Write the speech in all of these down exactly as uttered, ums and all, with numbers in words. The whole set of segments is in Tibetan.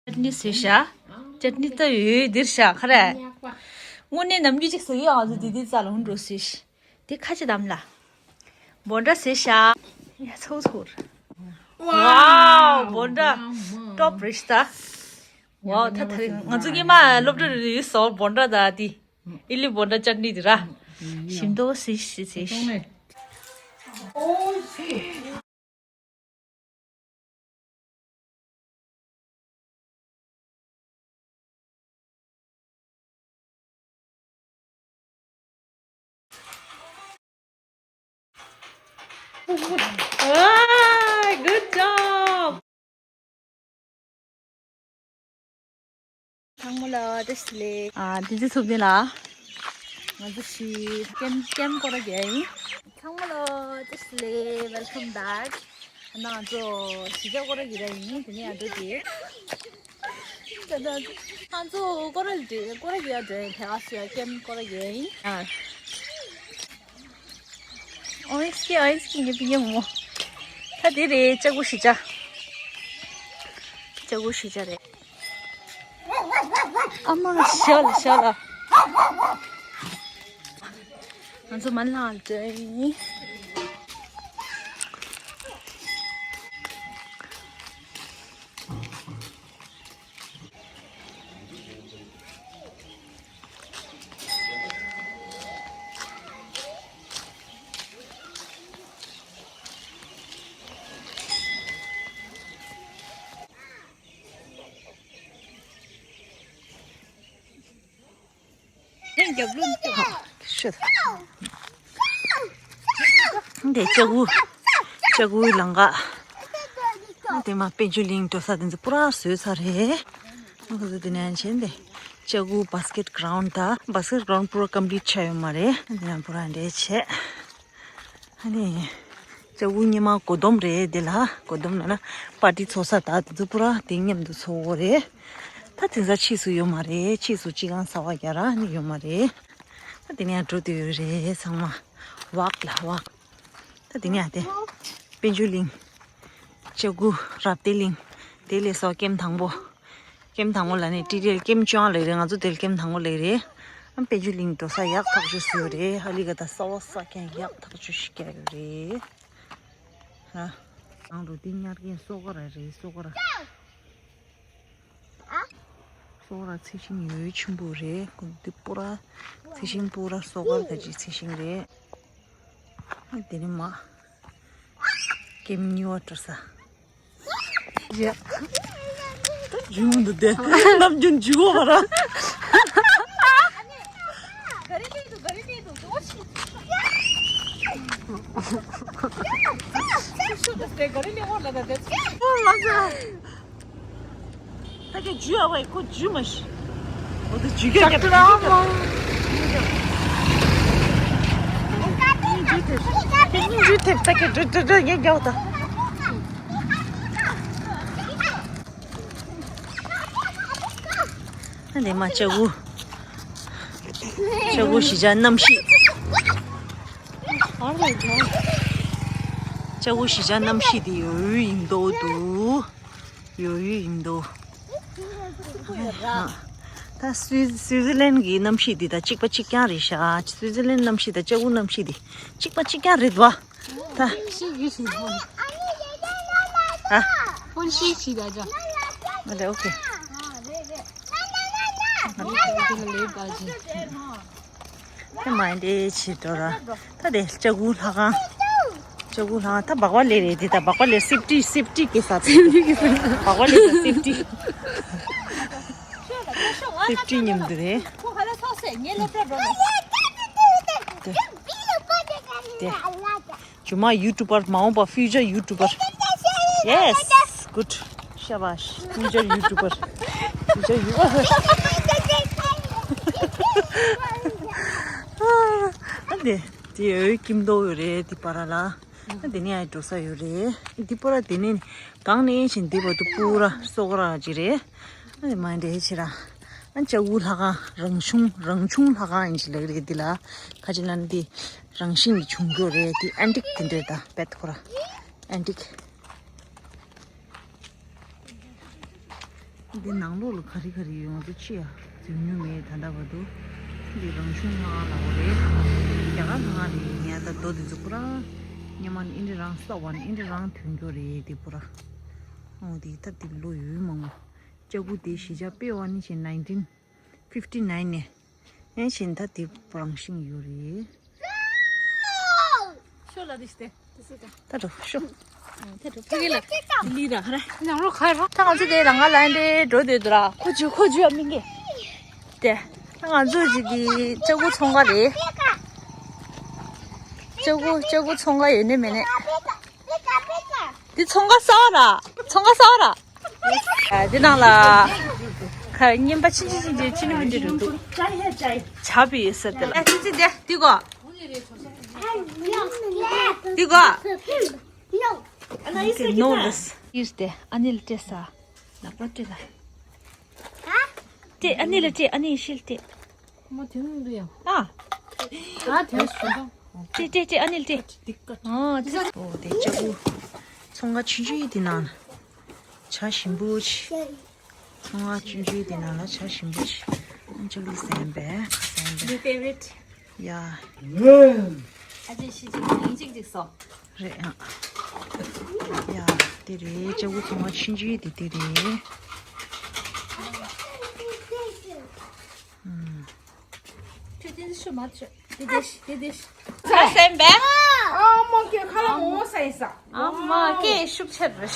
ཅཊ་ནི་བཟོས་ཤག་ཅཊ་ནི་ད་ཡོད་འདིར་ཤག་ཁ་རེ། དངོས་གནས་ནམ་རྒྱུན་ཅིག་བཟོ་ཡོད། ང་ཚོ་དེ་དུས་རྩ་ལ་ཧུན་འགྲོ་བཟོས་ཤག་དེ་ཁ་ཅིག་དམ་ལ། བོན་ཌ་བཟོས་ཤག་ཡ་ཚོ་ཚོར། ཝའོ། བོན་ཌ་ཊོབ་རེད་ཤག་ད། ཝའོ། ད་ད་རེས་ང་ཚོ་སྔོན་མ་སློབ་གྲྭ་རེ་ཡོད་སོ། བོན་ཌ་ད་དེ། ཨི་ལི་བོན་ཌ་ཅཊ་ནི་དེ་ར། ཞིམ་མདོག་སི་སི་སི། Good job. ཚང་མ་ལ་བཀྲ་ཤིས་བདེ་ལེགས། ཨ། དེ་ཚེ་ཚུབ་ནི་ལ། ང་ཚོ་ཞི་ཀེམ་ཀེམ་སྐོར་ར་རྒྱག་ཡིན། ཚང་མ་ལ་བཀྲ་ཤིས་བདེ་ལེགས། Welcome back. ཨ་ན་ང་ཚོ་ཞི་ཅ་སྐོར་ར་རྒྱག་ར་ཡིན། དེ་ནས་ང་ཚོ་དེ། ང་ཚོ་སྐོར་ར་རྒྱག་སྐོར་ར་རྒྱག་འགྲོ་ཡིན། དེ་ག་ཞི་ཀེམ་སྐོར་ར་རྒྱག་ཡིན། ཨ། ཨོ་ཨིས་ཀི་ཨོ་ཨིས་ཀི་ངའི་ཕི་ཉེ་མོ། ད་དེ་རེད། ལྕགས་ཀུ་ཞི་ཅ། ལྕགས་ཀུ་ཞི་ཅ་རེད། ཨ་མ་ཤ་ལ་ཤ་ལ། ང་ཚོ་མ་ལ་འདྲ་ཡིན། ཤི། འདི་ལྕགས་ཀུ། ལྕགས་ཀུའི་ལམ་ཁ། འདི་མ་དཔལ་འབྱོར་གླིང་འགྲོ་ས་དེ་ཚོ་པུ་ར་བཟོས་ཚར་རེད། ང་ཚོ་འདི་ནས་ཕྱིན་ཏེ། ལྕགས་ཀུ་བཱ་སི་ཀེཊ་གྷ་རའུན་ཌ་ད། བཱ་སི་ཀེཊ་གྷ་རའུན་ཌ་པུ་ར་ཀམ་པི་ལིཊ་ཆགས་ཡོད་མ་རེད། འདི་ནས་པུ་ར་འདྲ་བྱས། ཨ་ནི། ལྕགས་ཀུ་སྔོན་མ་སྒོ་འདོམ་རེད། དེ་ལ་སྒོ་འདོམ་ལ་ན་པར་ཊི་ཚོགས་ས་དང་དེ་ཚོ་པུ་ར་དེ་མཉམ་དུ་ཚོགས་ཡོད་རེད། ད་དེང་སང་ཕྱིས་སུ་ཡོད་མ་རེད། ཕྱིས་སུ་སྤྱི་ཁང་གསར་པ་རྒྱག་ར་ནི་ཡོད་མ་རེད། ད་དེ་ནས་འགྲོ་དུས་ཡོད་རེད་ཚང་མ། ཝག་ལ་ཝག་ད་དེ་ནས་དེ། དཔལ་འབྱོར་གླིང་། ལྕགས་ཀུ། རབ་བརྟན་གླིང་། དེ་ལས་སོ་ཀེམ་དང་པོ། ཀེམ་དང་པོ་ལ་ནི་ཊི་ཊི་ཨེལ་ཀེམ་བཅོ་ལྔ་ལེགས་རེད། ང་ཚོ་དེ་ལ་ཀེམ་དང་པོ་ལེགས་རེད། ཨ་དཔལ་འབྱོར་གླིང་འགྲོ་ས་ཡག་ཐག་ཆོད་བཟོས་རེད། ཧ་ལི་ག་ད་ས་བ་ས་ཀྱང་ཡག་ཐག་ཆོད་ཞིག་རྒྱག་ཡོད་རེད། ཧ། ནང་དུ་འདི་ཉར་མཁན་སོ་ཀ་ར་རེད། སོ་ཀ་ར། སོ་ཀ་ར་ཚེ་ཤིང་ཡོད་ཆེན་པོ་རེད། ཁོ་འདི་པུ་ར་ཚེ་ཤིང་པུ་ར་སོ་ཀ་ད་ཅི་ཚེ་ཤིང་རེད། དེ་ནི་མ། ཀེམ་གཉིས་པ་འགྲོ་ས། ཡ། ད་འཇུག་འདུག་སྟེ། ནམ་རྒྱུན་འཇུག་གོ་བ་ར། ད་ག་འཇུ་ཨ་བའི་ཁོ་འཇུ་མ་ཤི། འོ་དེ་འཇུ་རྒྱག་རྒྱག་འཇུ་རྒྱག་འཇུ་ཐེབས། དེ་གཉིས་འཇུ་ཐེབས། ད་ག་འགྲོ་འགྲོ་འགྲོ་ངས་རྒྱག་ད། ཨ་ནི་མ་ལྕགས་ཀུ། ལྕགས་ཀུ་ཞི་ཅ་གནམ་གཤིས། ལྕགས་ཀུ་ཞི་ཅ་གནམ་གཤིས་དེ་ཡོད་ཡིན་མདོག་འདུག་ཡོད་ཡོད་ཡིན་མདོག་ད་སུའི་སུའི་ཛི་ལན་གྱི་གནམ་གཤིས་འདི་དང་གཅིག་པ་གཅིག་རྐྱང་རེད་ཤག་སུའི་ཛི་ལན་གནམ་གཤིས་དང་ལྕགས་ཀུ་གནམ་གཤིས་འདི་གཅིག་པ་གཅིག་རྐྱང་རེད་བ། ད། ཨ། ཧོན་ཤི་ཤི་ད་ཇ། ཨ་ལེ་ཨོ་ཁེ། ཨ་ལེ་ལེ་ད་ཇི། ད་མ་འདྲེ་ཆི་འགྲོ་ར། ད་དེ་ལྕགས་ཀུ་ལྷ་ཁང་། ལྕགས་ཀུ་ལྷ་ཁང་། ད་སྦག་པ་ལེ་རེད། དེ་ད་སྦག་པ་ལེ་སེབ་ཊི་སེབ་ཊི་སྐྱེ་ས་དེ། སྦག་པ་ལེ་ད་སེབ་ཊི། སེབ་ཊི་མཉམ་དུ་རེད། དེ། དེ། རྒྱུ་མ་ཡུ་ཊུ་བར། མ་འོངས་པ་ཕིའུ་ཅར་ཡུ་ཊུ་བར། Yes, good. ཤ་བཱཤ། ཕིའུ་ཅར་ཡུ་ཊུ་བར། ཕིའུ་ཅར་ཡུ་ཊུ་བར། ཨ་དེ། དེ་འོད་ཀྱི་མདོག་ཡོད་རེད་དེ་པར་ལ། ཨ་དེ་ནས་ཨ་འགྲོ་ས་ཡོད་རེད། དེ་པར་དེ་ནས་གང་ནས་ཕྱིན་དེ་བར་དུ་པུ་ར་སོ་ཀ་ར་ཅིག་རེད། ཨ་དེ་མ་འདྲེ་ཆི་ར། ཨ་ལྕགས་ཀུ་ལྷ་ཁང་། རང་བྱུང་རང་བྱུང་ལྷ་ཁང་ཡིན་ཅི་ལབ་རེད་འདི་ལ། ཁ་ཅིག་ལ་ནི་འདི་རང་བཞིན་གྱི་བྱུང་རྒྱུ་རེད། འདི་ཨན་ཊིག་དེ་འདྲས་དང་བེད་ཁོ་ར་ཨན་ཊིག་འདི་ནང་ལོགས་ལ་ག་རེ་ག་རེ་ཡོད་ང་ཚོ་ཅི་ཡང་འཛུལ་མྱོང་མེད། ད་ལྟ་བར་དུ་འདི་རང་བྱུང་ལྷ་ཁང་ལ་འོ་རེད། རྒྱ་གར་ལྷ་ཁང་རེད། ངས་ད་རྡོ་འདི་ཚོ་པུ་ར་སྔོན་མ་ནས་ཨིན་དྲ་རང་ས་བ་ནས་ཨིན་དྲ་རང་ཐོན་རྒྱུ་རེད། འདི་པུ་ར་འོ་འདི་ད་འདི་ལོ་ཡོད་མང་བོ། ལྕགས་སྐུད་དེ་གཞིས་ཆགས་པེ་ཝ་ནི་ཆེ་nineteen fifty nine ནས་ཨེ་བཞིན་ད་དེ་རང་བཞིན་ཡོད་རེད། ཤོ་ལ་དེ་ཤྟེ། ད་འགྲོ་ཤོ། ད་འགྲོ་ཕ་གི་ལ་ལི་ར་ཧ་ར། ནང་ལོགས་ཁ་ར། ད་ང་ཚོ་དེ་རང་ང་ལ་འདི་འགྲོ་དེ་འདུག་ར། ཁོ་ཇུ་ཁོ་ཇུ་ཨ་མིན་གི། དེ་ད་ང་ཚོ་ཇི་དེ་ལྕགས་སྐུད་ཚོང་ཁང་རེད། ལྕགས་སྐུད་ལྕགས་སྐུད་ཚོང་ཁང་ཡོད་ནི་མེད་ནི། འདི་ཚོང་ཁང་གསར་པ་ར། ཚོང་ཁང་གསར་པ་ར། ཨ། འདི་ནང་ལ་ཁ་རྙིང་པ་ཕྱིན་ཅི་ཕྱིན་ཅི་ཕྱིན་མི་འདི་རུ་འདུག་ཆ་བི་ཡོད་ཟེར་དེ་ལ། ཨ་ཙི་ཙི་འདི་འདི་གོ་འདི་གོ་ཨ་ནི་ལ་སྤྲད་ས། ལག་པ་སྤྲད་ལ། སྤྲད་ཨ་ནི་ལ་སྤྲད། ཨ་ནི་ཤིལ་སྤྲད། ཁོ་མོ་དེ་ནང་དུ་ཡང་། ཨ། ཨ་དེ་སུ་དང་། ཏྲེ་ཏྲེ་ཏྲེ་ཨ་ནེ་ལ་ཏྲེ། འདི་ཀ་ཨོ་ཏྲེ། ཨོ་དེ་ལྕགས་སྐུད། ཚོང་ཁང་ཆུང་ཆུང་ཡི་དེ་ནང་ལ་བྱ་ཞིམ་པོ་ཆེ། ཚོང་ཁང་ཆུང་ཆུང་ཡི་དེ་ནང་ལ་བྱ་ཞིམ་པོ་ཆེ། ཨ་ལྕགས་སྐུད་ཟན་པས་ཟན་པས། My favorite. ཡ། ཨ་ཅེ་ཤི་ཅིག་ཡིན་ཅིག་ཅིག་སོ། རེད་ཨ། ཡ། དེ་རེད། ལྕགས་སྐུད་ཚོང་ཁང་ཆུང་ཆུང་ཡི་དེ་དེ་རེད། ཨུམ། ཁྱོད་དེ་ཤོ་མ་ཤོ། དེ་དེ་ཤི་དེ་དེ་ཤི། ཁ་སེམས་པས། ཨ་མ་ཀེ་ཁ་ལ་མོ་ས་ཡིན་ས། ཨ་མ་ཀེ་ཤུགས་ཆེར་རེ།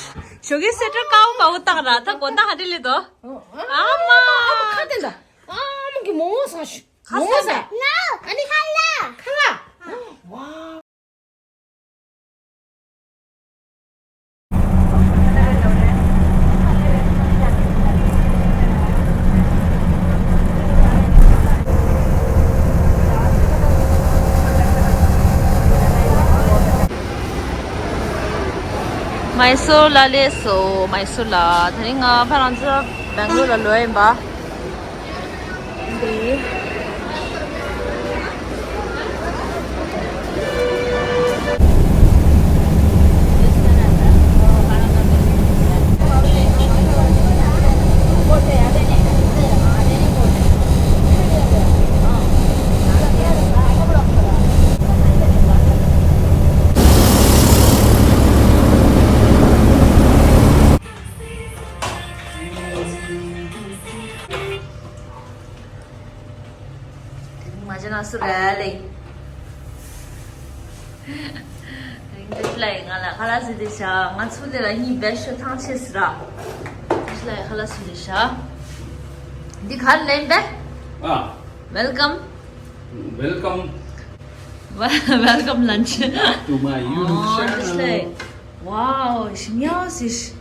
ཞོགས་ཀའི་སེ་ཏྲ་ཀའོ་པའོ་བཏང་ར་ད་གོ་ད་ཧ་དེ་ལེ་དོ། ཨ་མ། ཨ་མ་ཁ་དེ་འདྲ། ཨ་མ་ཀེ་མོ་ས་ཤི། ཁ་མོ་ས། སེམས་པས། ཨ་ནི་ཁ་ལ། ཁ་ལ། ཝ། མའི་སོར་ལ་སླེབས་སོང་། མའི་སོར་ལ། དེ་རིང་ང་ཕ་རང་ཚོ་སྦེང་ལོར་ལ་ལོག་ཡིན་པ། འདི། མ་ཅན་ན་སུ་རེད་ལེ། རིང་དུ་ལ་ཡིན་ང་ལ་ཁ་ལག་ཟེར་དེ་བྱ། ང་ཚོ་དེ་ལ་གཉིས་བེད་ཤོ་ཐང་ཆད་སི་ར། དེ་ལ་ཡིན་ཁ་ལག་ཟེར་དེ་བྱ། འདི་གར་ལེན་པས། ཨ། Welcome. Welcome. Welcome lunch. To my YouTube channel. Wow, ཞིམ་ཡང་སི་ཤི།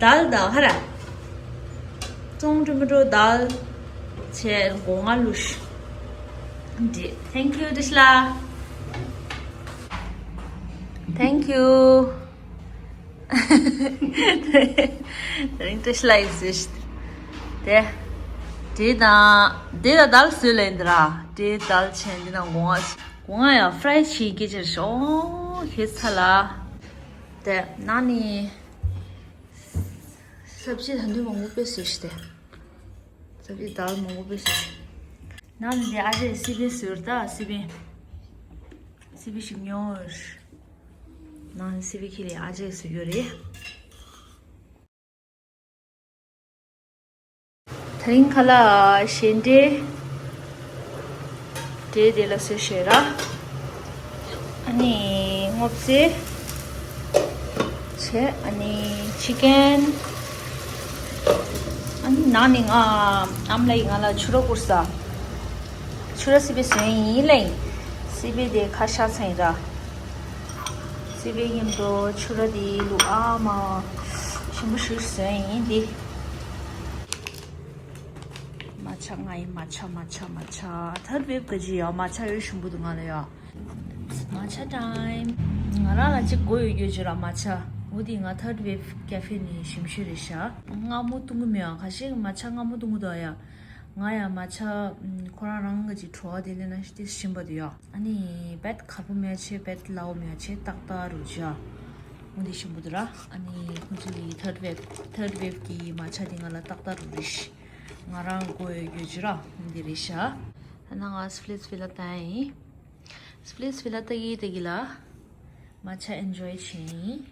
དལ་དང་ཧ་ར། ཙོང་ཀྲི་མི་ཀྲོ་དལ། ཆེ་སྒོ་ང་ལུ་ཤི། འདི། Thank you, Trishla. Thank you. དེ་རིང་ཏྲེ་ཤི་ལ་ཡིན་ཟེར་ཤི། དེ། དེ་དང་། དེ་དང་དལ་བཟོས་ལེན་འདི་ར། དེ་དལ་ཆེན་འདི་དང་སྒོ་ང་། སྒོ་ང་ཡང་ཕ་རའི་བྱེད་ཀྱི་ཅིར་ཤོ། ཁྱེད་ཚ་ལ། དེ་ན་ནི། སབ་ཅི་ད་འདི་མང་པོ་དཔེ་བཟོས་ཤི་དེ། སབ་ཅི་དལ་མང་པོ་དཔེ་བཟོས་ཤི། ན་ནི་དེ་ཨ་ཅེ་སི་པན་བཟོས་ད་སི་པན། སི་པན་ཞིམ་ཉོ། ནང་སི་པན་ཁྱེར་ལས་ཨ་ཅེ་སུ་ཡོད་རེད། དེ་རིང་ཁ་ལག་ཞལ་འབྲས། འབྲས་དེ་ལ་བཟོས་ཤེས་ར། ཨ་ནི་སྔོ་ཚལ། བྱས་ཨ་ནི་ཅི་ཀན། ཨ་ནི་ནང་ནས་ང་ཨམ་ལགས་ཀྱིས་ང་ལ་ཕྱུ་ར་བསྐུར་ས། ཕྱུ་ར་སི་པན་བཟོས་ཡིན་ལེ། སི་པན་དེ་ཁ་ཤ་ཚ་ཡིན་ར། སི་པན་མཉམ་དུ་ཕྱུ་ར་དེ་ལུ་ཨ་མ། ཞིམ་པོ་ཞིག་བཟོས་ཡིན་འདི། མ་ཆ་ང་ཡི་མ་ཆ་མ་ཆ་མ་ཆ། ཐར་བེབ་ག་ཅི་ཡ་མ་ཆ་ཡོད་ཞིམ་པོ་འདུག་ང་ལ་ཡ། མ་ཆ་ཊའིམ། ང་རང་ལ་གཅིག་དགོས་ཡོད་རྒྱུ་ཅིག་ར་མ་ཆ། འོ་དེ་ང་ཐར་བེབ་ཀེ་ཧྥེ་ནས་ཞིམ་ཤོས་རེད་ཤག་སྔ་མོ་བཏུང་གི་མེད་ཨ། ཁ་ཤས་མ་ཆ་སྔ་མོ་བཏུང་གི་འདུག་ཨ་ཡ། ང་ཡང་མ་ཆ་ཁོ་རང་རང་གི་ཅིག་བྲོ་བ་དེ་ལེན་ན་ཤི་ཏེ་ཞིམ་པ་དུ་ཡ། ཨ་ནི་བེད་ཁ་པོ་མེད་ཆེ་བེད་ལའོ་མེད་ཆེ་ཏག་ཏག་རུ་ཅ། འདི་ཞིམ་པོ་འདུག་ར། ཨ་ནི་ཁོང་ཚོ་གི་third wave third wave གི་མ་ཆ་འདི་ང་ལ་ཏག་ཏག་རུ་རེད། ང་རང་དགོས་ཡོད་རྒྱུ་ར་འདི་རེད་ཤག་ཨ་ན་ང་Splitsville ལ་བཏང་ཡིན། Splitsville ལ་ལྟ་གི་ལྟ་གི་ལ་མ་ཆ་enjoy བྱེད་ཡིན།